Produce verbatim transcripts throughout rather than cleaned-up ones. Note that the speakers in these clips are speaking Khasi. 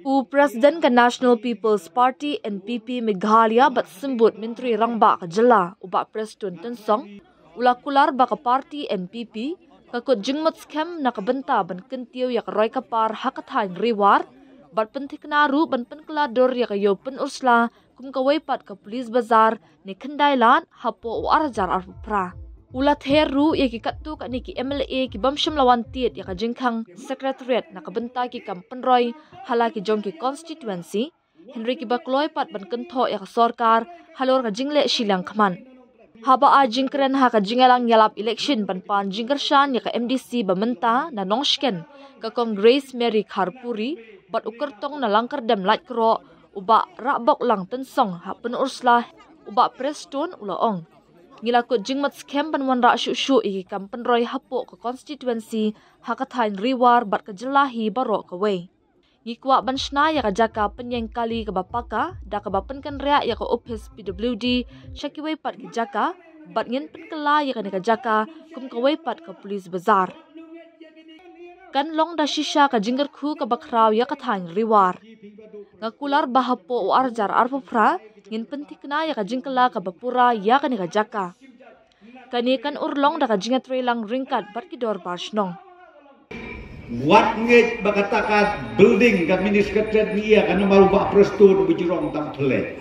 U President ka National People's Party N P P Meghalaya bad Symbud Myntri Rangbah ka Jylla, u Bah Prestone Tynsong, u la kular ba ka party N P P ka kut jingmut skhem na ka bynta ban kyntiew ïa ka roi ka par ha ka thaiñ Ri War bad pynthikna ruh ban pynkylla dur ïa ka ïew pynursla kum kawei pat ka police bazar ne khyndai lad hapoh u ar hajar arphew phra. U la ther ruh ïa ki katto katne ki M L A ki bym shym la wan tied ïa ka jingkhang Secretariat na ka bynta ki kam pynroi ha la ki jong ki constituency, hynrei kiba kloi pat ban kynthoh ïa ka sorkar halor ka jingleh shiliang khmat. Haba ai jingkren ha ka jingïalang ïalap election ban pan jingkyrshan ïa ka M D C ba mynta na Nongshken, ka Kong Grace Mary Kharpuri bad u kyrtong na Langkyrdem Laitkroh, u Bah Rahboklang Tynsong ha Pynursla, u Bah Prestone u la ong, ngi la kut jingmut skhem ban wanrah shuh shuh ïa ki kam pynroi hapoh ka constituency ha ka thaiñ Ri War bad ka jylla hi baroh kawei. Ngi kwah ban shna ïa ka jaka pynïeng kali kaba paka da kaba pynkynriah ïa ka ophis P W D sha kiwei pat ki jaka, bad ngin pynkylla ïa kane ka jaka kum kawei pat ka police bazar. Kan long da shisha ka jingkyrkhu kaba khraw ïa ka thaiñ Ri War. Nga kular ba hapoh u ar hajar arphew phra ngin pynthikna ïa ka jingkylla kaba pura ïa kane ka jaka. Kane kan urlong da ka jingïatreilang ryngkat bad ki dorbar shnong. Wat ngeit ba kata ka building ka Mini Secretariat ngi ïa ka namar u Bah Prestone u ba jrong tang thylliej.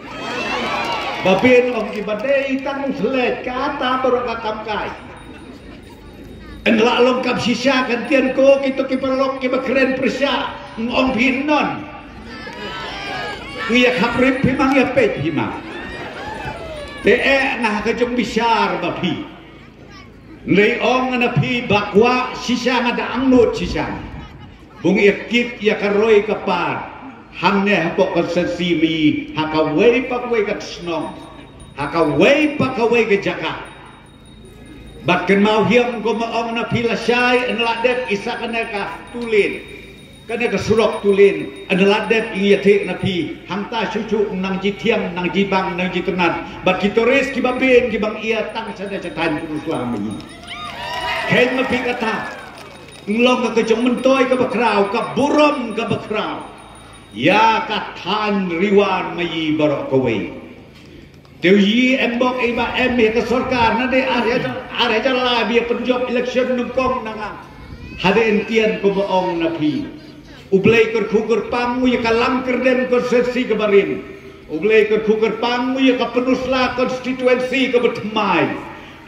Ba phin ong ki ba dei tang thylliej kata baroh ka kam kai. Yn lah long kam shisha kan tian ko kito ki paralok kiba kren pyrshah, ong phi non. Ngi ïa khap rip phi mang ïa peit phi mang. Te eh nga ha ka jong bishar ba phi. Nrei ong na phi ba kwah shisha nga da angnud shisha. Bun ïa kit ïa ka roi ka par. Hangne hapoh constituency mi ha kawei pa kawei ka shnong. Ha kawei pa kawei ka jaka. Bad kynmaw hiam kumba ong na phi lashai, yn lah dep isa kane ka tulin. Kane ka surok tulin, yn lah dep ïa thied na phi, hangta shuh shuh nang jithiang, nang jibang, nang jitynnad. Bad ki tourist kiba pyn, kiba ïa tang shane sha thaiñ Pynursla ma ngi. Khein ma phi kata, ngi long ka jong myntoi kaba khraw, ka burom kaba khraw. Ïa ka thaiñ Ri War ma ngi baroh kawei. Te u yi em bok i ba em ïa ka sorkar na dei ar hajar, ar hajar lai ba ïa pynjop election nyngkong na nga. Hadien tian kumba ong na phi. U Blei kyrkhu kyrpang u ïa ka Langkyrdem constituency kaba rim. U Blei kyrkhu kyrpang u ïa ka Pynursla constituency kaba thymmai.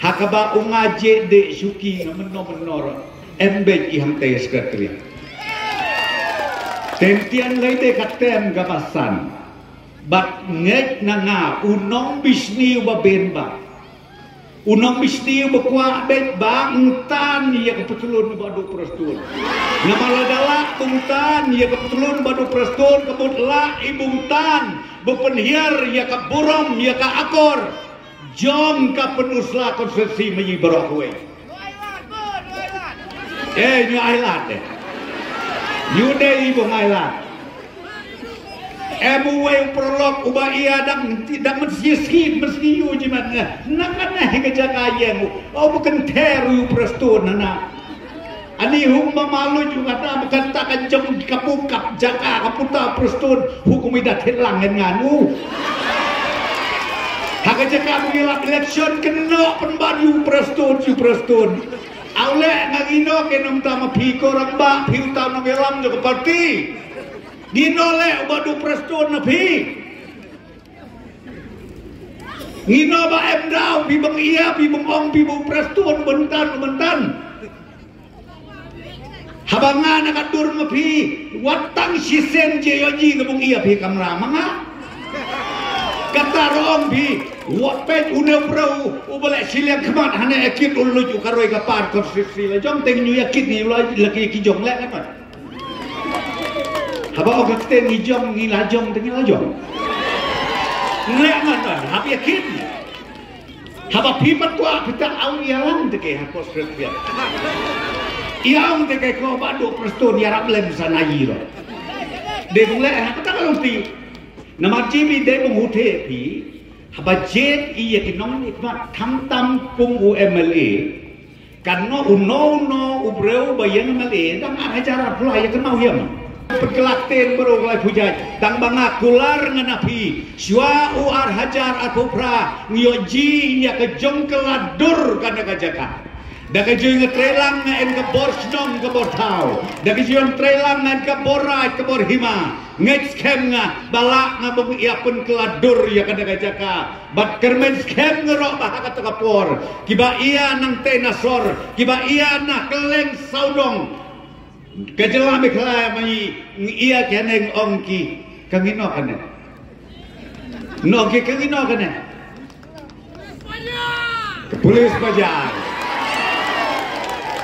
Ha kaba u nga je de shuki nga mynno mynno ruh. Em beit i hangta ïa Secretariat. Te tian lai de ka tem kaba san. Bad ngeit na nga u nongbishni uba ben ba. U nongbishni uba kwah beit ba ngtan ïa ka patlun ba u Prestone. Namar lada lah ba ngtan ïa ka patlun ba u Prestone ka mut lah i ba ngtan ba pynhiar ïa ka burom ïa ka akor jong ka Pynursla constituency ma ngi baroh kawei. Eh, New Ireland eh. New Delhi bun Ireland. Em uwei u paralok uba ïa dang dang mynsiem mynsiem ïa u jimat nga. Nang ngan eh ka jaka ïeng u. Uba kynther u Prestone na na. Ani hum ba malu ju kata ba kata ka jong ka pukap jaka ka puta Prestone hukum ida thied lang ngan ngan u. Ha ka jaka ba ngi lap election kynnoh pynban u Prestone u Prestone. Aw leh nga ngino ke nongta ma phi ko rangbah phi uta nongïalam jong ka parti. Ngino leh uba du Prestone na phi. Ngino ba em daw phi bang ïa phi bang ong phi bang Prestone byntan byntan. Haba nga na ka dur ma phi wat tang shisien je ïoh ji nga bang ïa phi kamra ma nga. Kata ruh ong phi wat peit une u briew uba leh shiliang khmat hane akit u luj u ka roi ka par constituency la jong te ngi ïa kit ngi la la ki jong leh kan. Haba ong ka ktien ngi jong ngi la jong te ngi la jong. Ngi leh ngan haba ïa kit. Haba phi pat kwah phi ta ong ïalam te ke ha ko sret phi. Ïa ong te ke ko ba du Prestone ïarap lem sa na yi ro. De bung leh ha kata ka long phi. Namar ji bi de bung huthe phi. Haba jet ïa ki nong i khmat tham tam kum u M L A. Kan ngo uno uno u briew ba ïeng M L A dang ar hajar ar phew lai ïa kynmaw hiam. Pynkylla ktien baroh u laiphew jait. Tang ba nga kular ngan ïa phi, shuwa u ar hajar arphew phra ngi ïoh jia ïa ka jong ka la dur kane ka jaka. Da ka jong ka treilang nga en ka bor shnong ka bor thaw. Da ka jong treilang nga en ka bor raij ka bor hima. Ngeit skhem nga ba lah nga bym ïa pynkylla dur ïa kane ka jaka. Bad kyrmen skhem nga ruh ba ha kata ka por kiba ïa nangtei na sor, kiba ïa na kylleng sawdong ka jylla Meghalaya ma ngi, ngi ïa kane, ong ki, ka ngi noh kane. Noh ki, ka ngi noh kane. Ka pulit bajar.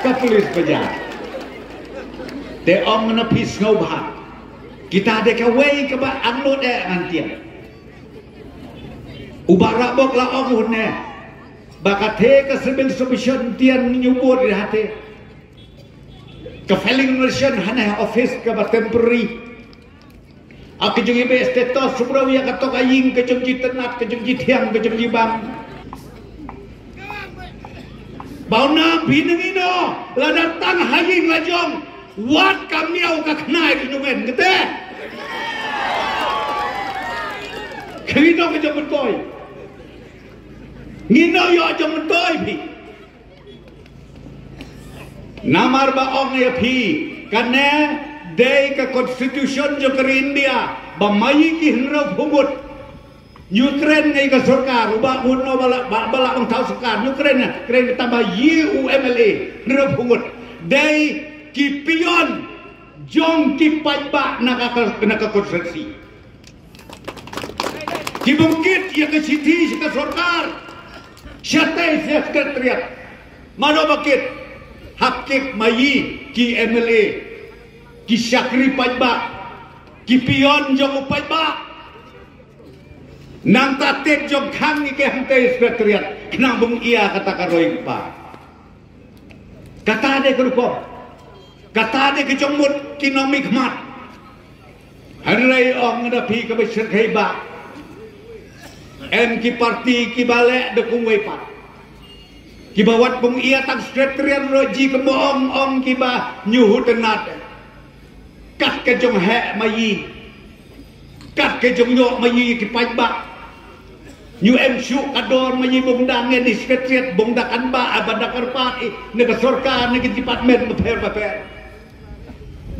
Ka pulit bajar. Te ong na phi sngewbha. Kita de kawei kaba angnud eh ngan tiang. U Bah Rabok la ong u ne ba ka the ka civil submission tiang ngi bud ri hate. Ka filing nation hane office kaba temporary. A ka jong i be status sumraw ïa ka tok a ïing ka jong ji tnat ka jong ji thiang ka jong ji bang. Bau na phi nang ino la datang ha ïing la jong. Wat ka miaw ka khnai ki nungen kete. Kri no ka jong mentoi. Ngino yo jong mentoi phi. Namar ba ong ïa phi kane dei ka constitution jong ka ri India ba ma ïi ki hynriew phew ngut. Ngi kren ngi ka sorkar u ba ngut no ba la ba la ong thaw sorkar ngi kren ngi kren ka tang ba ïi u M L A hynriew phew ngut. Dei ki peon jong ki paidbah na ka na ka constituency. Ki bym kit ïa ka shithi sha ka sorkar. Shatei sha secretariat. Mano ba kit? Hap kit ma ïi ki M L A. Ki shakri paidbah. Ki peon jong u paidbah. Nangta tet jong khang ïa ki hangtei secretariat. Khnang bym ïa kata ka roi kpa. Kata de ka rukom. Kata de ka jong mut ki nongmihkhmat. Hynrei ong na phi kaba shyrkhei ba em ki parti kiba leh da kumwei pat. Kiba wat bung ïa tang secretariat ruh ji kaba ong ong kiba nyu hu tnat. Kat ka jong heh ma ïi. Kat ka jong ïoh ma ïi ki paidbah. Nyu em shuh ka dor ma ïi bung da ngen i secretariat bung da kan ba a ban da kyrpad i na ka sorkar na ki department bapher bapher.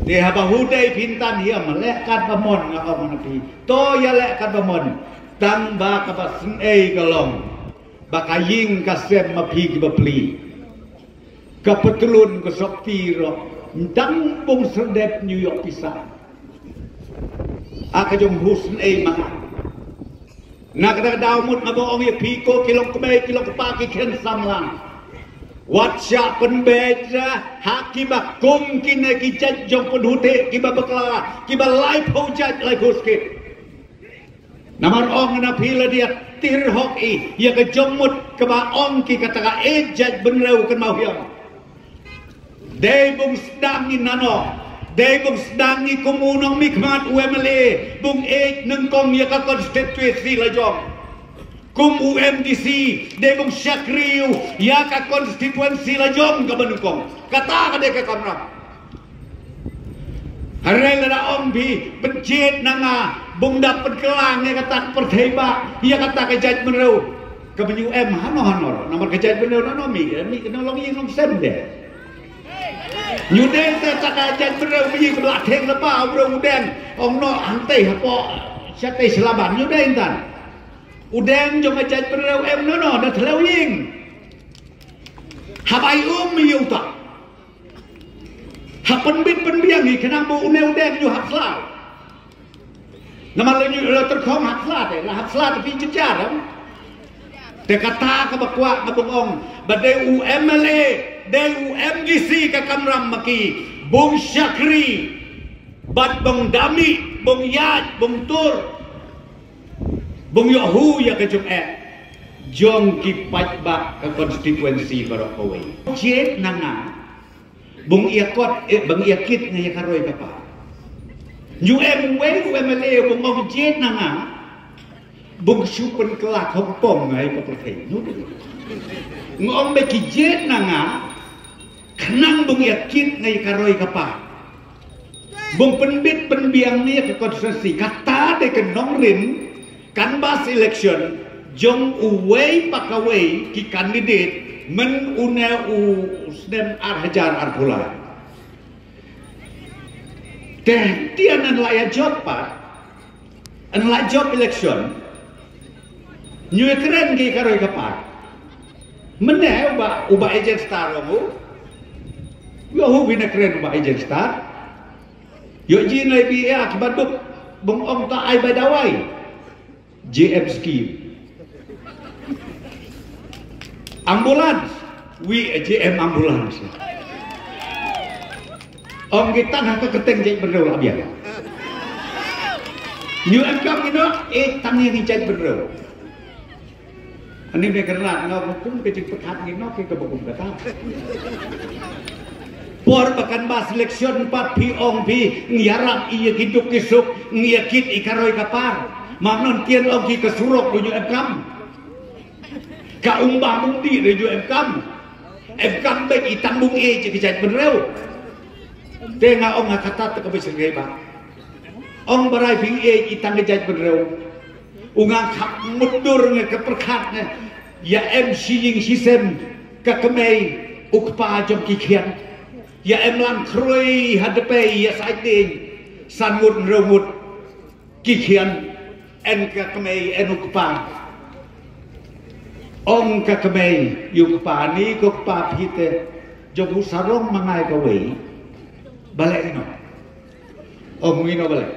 Te haba hu dei phin tan hiam leh kat ba mon nga ong na phi. To ïa leh kat ba mon. Tang ba kaba sngewei ka long ba ka ïing ka sem ma phi kiba pli. Ka patlun ka sopti ruh dang bung serdep New York pisa. A ka jong husn ei ma nga. Na ka daw mut nga ba ong ïa phi ko ki long kmei ki long kpa ki kren samla. Wat sha pynbeit ha kiba kum kine ki jait jong pynhute kiba bakla kiba lai phew jait lai phew skit. Namar ong na phi la dia tir hok i ïa ka jong mut kaba ong ki kata ka e jait bynriew kan mau hiam. Dei bung sdang i nano dei bung sdang i kum u nongmihkhmat u M L A bung e nyngkong ïa ka constituency la jong. Kum u M D C dei bung shakri u ïa ka constituency la jong kaba nyngkong. Kata ka dei ka kamram. Hynrei lada ong phi pynjied na nga bung da pynkylla ïa kata ka pyrthei ba ïa kata ka jaitbynriew. Kaba nyu em hano hano namar ka jaitbynriew nano mih mih kano long ïing long sem de. Nyu dei te kata ka jaitbynriew mih kaba la theng laba u briew u deng ong noh hangtei hapoh shatei shlaban nyu dei tan. U deng jong ka jaitbynriew em nano da thleu ïing. Haba i um ïa uta. Ha pynbit pynbiang hi khnang ba une u deng nyu hap sla. Namar la nyu la tyrkhong hap sla te la hap sla te phi jynjar em. Te kata kaba kwah nga bung ong ba dei u M L A dei u M D C ka kamram ma ki bung shakri bad bung da mih bung ïaid bung tur bung ïoh hu ïa ka jong eh jong ki paidbah ka constituency baroh kawei. Jied na nga Bung ïa kot eh, bung ïa kit nga ïa ka roi ka pa. Nyu em wei u M L A bung ong jied na nga. Bung shu pynkylla khongpong nga ïa ka pyrthei. Nyu dei. Nga ong ba ki jied na nga. Khnang bung ïa kit nga ïa ka roi ka pa. Bun pynbit pynbiang ïa ka constituency, kata dei ka nongrim canvass election jong uwei pa kawei ki candidate mynta une u snem ar hajar arphew lai. Te tian yn la ïa jop pat, yn la jop election, ngi ïa kren ki ka roi ka par. Mynne u Bah, u Bah Ejeng Star ong u, ïoh u bina kren u Bah Ejeng Star. Ïoh jin lai bi ïa ki baduk bun ong ta ai bai dawai. J M scheme. Ambulance. Wi, eh, J M ambulance. Ong ki tang ha ka kyrteng jaitbynriew la biang. Ngi ym kam ngi noh, eh, tang ïa ki jaitbynriew. Ani me kyrnat nga hukum ka jingpyrkhat ngi noh ki ka hukum kata. Por ba canvass election pat phi ong phi ngi ïarap ïa ki duk ki suk, ngi ïa kit ïa ka roi ka par. Mano tian ong ki ka surok du ngi ym kam. Ka um bam um dih du ngi ym kam. Ym kam beit i tang bun ïeit ïa ka jaitbynriew. Te nga ong ha kata te ka bishar ngai ba. Ong barai phi ïeit i tang ka jaitbynriew. U nga khap mutdur ngi ka pyrkhat ngi. Ïa em shi ïing shi sem ka kmei u kpa jong ki khian. Ïa em lang khroi ha dpei ïa sa ding san ngut hynriew ngut ki khian. En ka kmei en u kpa. Ong ka kmei ïa u kpa ni ko kpa phi te jong u sarong ma ngai kawei. Balei ino? Ong ino balei?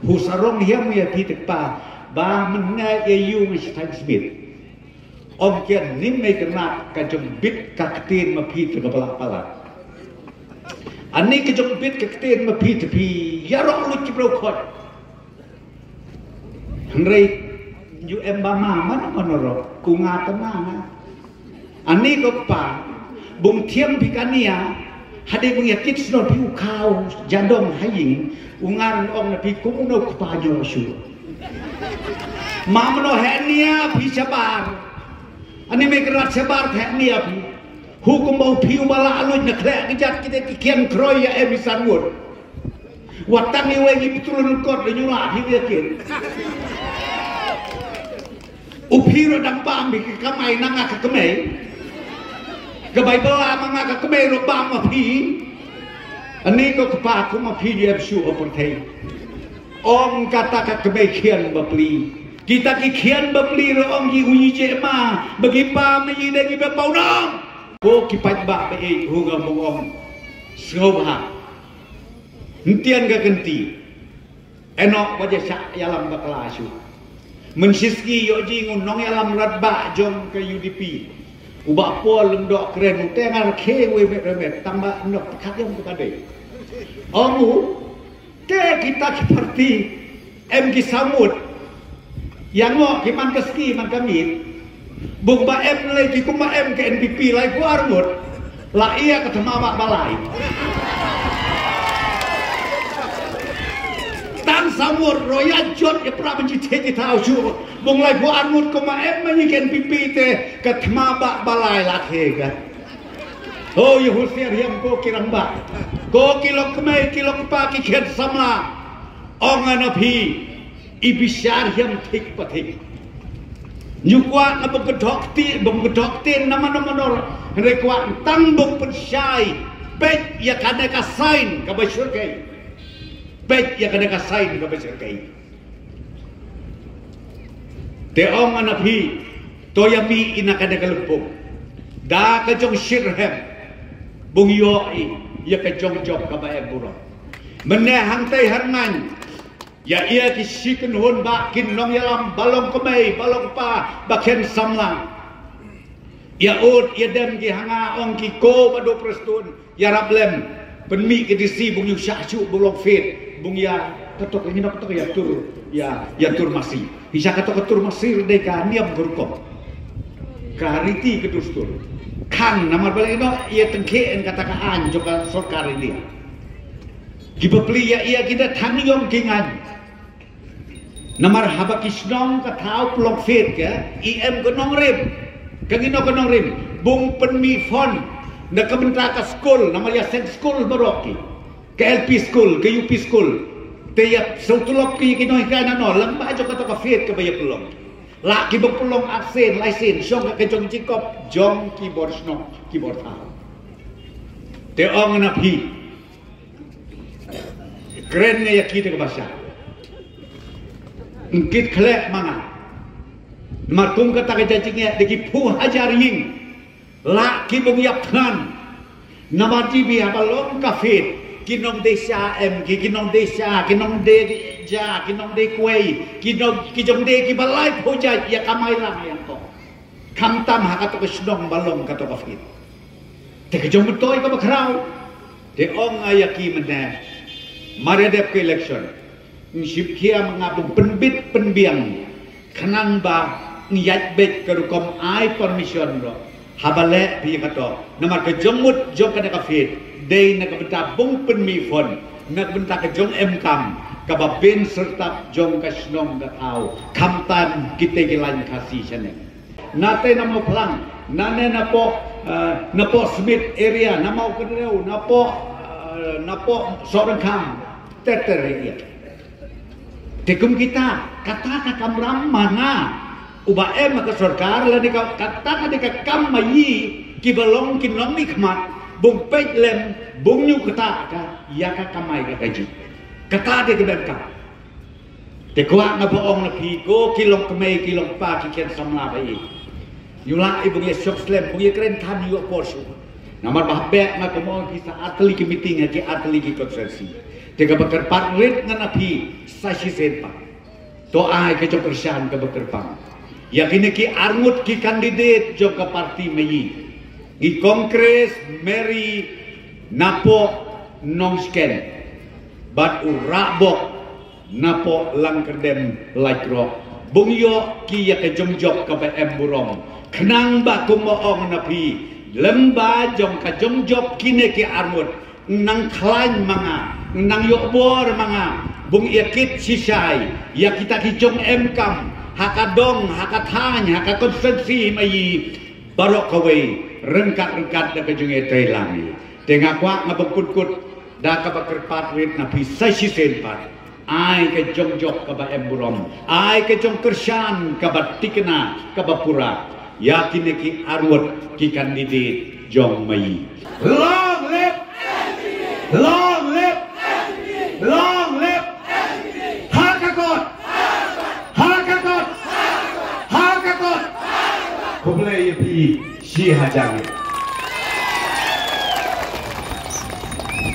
U sarong hiam ïa phi te kpa ba mynne ïa ïu ngi shi thaiñ smit. Ong kian nim mei kyrnat ka jong bit ka ktien ma phi te ka bala palat. Ani ka jong bit ka ktien ma phi te phi ïarok lut ki briew khot. Hynrei ïu em ba ma mano mano ro ku nga te ma nga. Ani ko kpa bun thiam phi ka nia. Hadei bun ïa kit sno phi u khaw jadong ha ïing u ngan ong na phi kum uno kpa nyo shu. Ma mano he nia phi shabar. Ani me krat shabar he nia phi. Hukum ba u phi u bala aluj na khlek ki jat kita ki kian kroi ïa em isan ngut. Watang iwei ngi pitulun kot le nyula hi ïa kin. U phi ro dang bam bi ki kamai na nga ka kmei. Ka bai bala ma nga ka kmei ro bam ma phi. Ani ko kpa kum ma phi ïa shu o pyrthei. Ong kata ka kmei khian bapli. Kita ki khian bapli ro ong ki u yi je ma bagi pa ma yi de ki ba pau nong. Ko ki pait ba ba ei hu ga mong ong. Sngewbha. Hyntian ka kynti. Enok ba ja shah ïalam bakla shu. Mynshisngi ïoh jing u nongïalam radbah jong ka U D P. U Bah Paul Lyngdoh kren u te ngar khe wei met remet tang ba nok pyrkhat ïa u ka dei. Ong u te kita ki parti em ki saw ngut. Ïa ngo ki man ka ski man ka miet. Buk ba em lei ki kum ba em ka N P P lai phew ar ngut. La ïa ka thma ba balai. Tang saw ngut ro ïa jot ïa pra ban ji the ji thaw shu. Buk lai phew ar ngut kum ba em ma ngi ka N P P te ka thma ba balai la the ka. Ho ïa husiar hiam ko ki rangbah. Ko ki lok kmei ki lok kpa ki khet samla. Ong ana phi. I bishar hiam thik pa thik. Nyu kwah na bym kdok ti bym kdok ti na mano mano. Hynrei kwah tang bym pynshai. Peit ïa kane ka sign ka ba shyrkei. Peit ïa kane ka sign ka ba shyrkei. Te ong ana phi to ïa mi ina kane ka lympung. Da ka jong shyrhem. Bung ïoh i ïa ka jong jop ka ba em burom. Mynne hangtai harngan. Ïa ïa ki shi kynhun ba kin nongïalam ba long kmei ba long pa ba khen samla. Ïa ut ïa dem ki hanga ong ki ko ba do prestun ïa rap lem pynmih ki D C bung ïu shah shu bung long fit bung ïa katok ïa nginok katok ïa tur ïa ïa tur masi. Hi sha katok ka tur masi dei ka niam ka rukom ka riti ka dustur. Khang namar ba lei no ïa tengkhe en kata ka an jong ka sorkar India. Ki bapli ïa ïa ki da thang ïong ki ngan. Namar haba ki shnong ka thaw pynlong fit ka i em ka nongrim. Ka ngino ka nongrim bung pynmih fund na ka bynta ka skul namar ïa seng skul baroh ki. Ka L P school, ka U P school. Te ïa shu tulop ki ki nonghikai na no, lang ba jong kato ka faith kaba ïa pynlong. La ki bym pynlong absent, license, shong ka jong Jacob, jong ki bor shnong, ki bor thaw. Te ong na phi. Kren nga ïa ki te ka basa. Ngkit khlek manga. Namar kum kata ka jajing ïa, de ki phu hajar ïing. La ki bym ïa phan. Namar ji bi haba long ka faith. Ki nongdei sha em ki, ki nongdei sha, ki nongdei ja, ki nongdei kwei, ki nong, ki jongdei ki ba lai phu jait ïa kamai lang ïa ko. Khamtam ha kato ka shnong ba long kato ka faith. Te ka jong myntoi kaba khraw. Te ong nga ïa ki mynne. Mar ïa dep ka election. Ngin shim khia ma nga bym pynbit pynbiang. Khnang ba ngi ïaid beit ka rukom ai permission ruh. Haba leh phi kato. Namar ka jong mut jong kane ka faith. Dei na ka bynta bym pynmih phone. Na ka bynta ka jong em kam. Kaba bin syrtap jong ka shnong ka thaw. Khamtam kita ki lain Khasi shaneng. Nate na Mawphlang, nane na poh, eh, na poh Smit area, na Mawkynrew, na poh, eh, na poh Sohryngkham, ter ter area. Te kum kita, kata ka kamram ma nga, uba em ka sorkar, lane ka, kata ka dei ka kam ma ngi, kiba long ki nongmihkhmat, bym peit lem, bym ñiewkata ka, ïa ka kamai ka kajih. Kata dei ka bym kam. Te kwah nga ba ong na phi ko ki long kmie ki long kpa ki khien samla ba i. Ïu lah i bym ïa shong slem bym ïa kren than ïa por shuh. Namar ba haba nga kum ong phi sa artylli ki meeting ha ki artylli ki constituency. Te kaba kyrpad rit nga na phi sa shisien pat. To ai ka jong kyrshan kaba kyrpang. Ïa kine ki arngut ki candidate jong ka party ma i. Ngi Congress, Mary, napoh Nongshken. Bad u Rabok napoh Langkyrdem Laitrok. Bym ïoh ki ïa ka jongjop kaba em burom. Khnang ba kum ba ong na phi. Lem ba jong ka jongjop kine ki arngut. Nang khlaiñ ma nga. Nang ïoh bor ma nga. Bym ïa kit shisha. Ïa kita ki jong em kam. Ha ka dong, ha ka thaiñ, ha ka constituency ma i. Baroh kawei. Ryngkat-ryngkat da ka jong i treilang i. Te nga kwah nga bym pynkut. Da kaba kyrpad rit na phi sa shisien pat. Ai ka jongjop kaba em burom. Ai ka jong kyrshan kaba tikna kaba pura. Ïa kine ki arngut ki candidate jong ma i. Long live! Long live! Long live! Ha ka kot! Ha ka kot! Ha ka kot! Khublei ïa phi shi hajar.